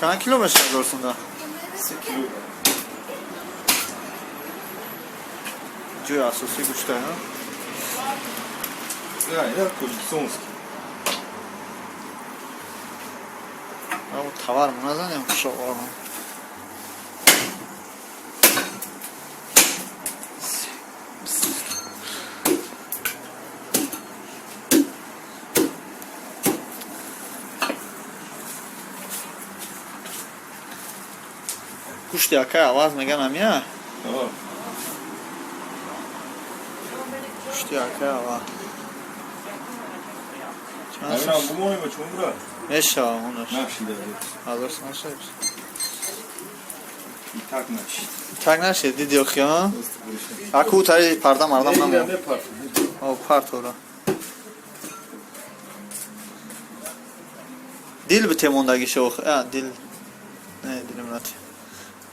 Чанд кило мешавад дорсунда? 3 кило. Ҷои асосӣ гӯшта. Ина тоҷикистонский. Тавар назанем, хушоқорам. Гӯшти акай аваз меган амия? Гӯшти акай аваз. Аминам бумонем, чун бра? Мешава онаш. Нашида. Ҳазор нашавад. И так нашид. Так нашид, диди охи, а? Аку тари парда мардам намо. О, партора. Дил бите мондагиша ох. А, дил. Не, дилим нати.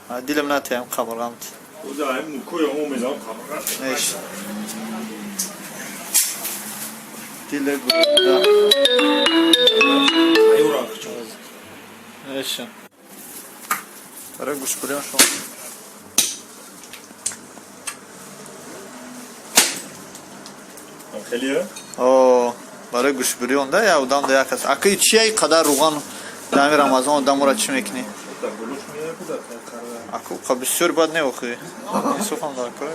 А, дилим нати ам қабурғамт. Оза ам мукоя омедам қабурғам. Неш. Диле гурда. Аюра хчо. Неш. Барои гӯшбуриам шумо. Хеле? О, барои гӯшбурӣ онда я одам да як аст. Аки чия қадар руған дар ҳамин Рамазон одамора чӣ мекунӣ? Аку қа бисёр бад не охи. Инсофам дар кора.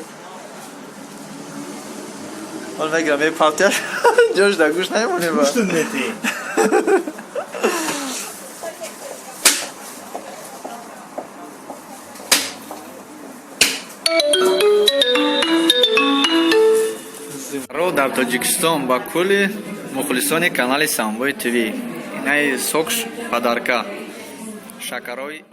Ҳол мегирам, мепартияш ҷош дар гӯш намемонӣ ба. Гӯшт мети. Ро дар Тоҷикистон ба кулли мухлисони канали Самбои ТВ. Инаи сокш падарка. Шакарои.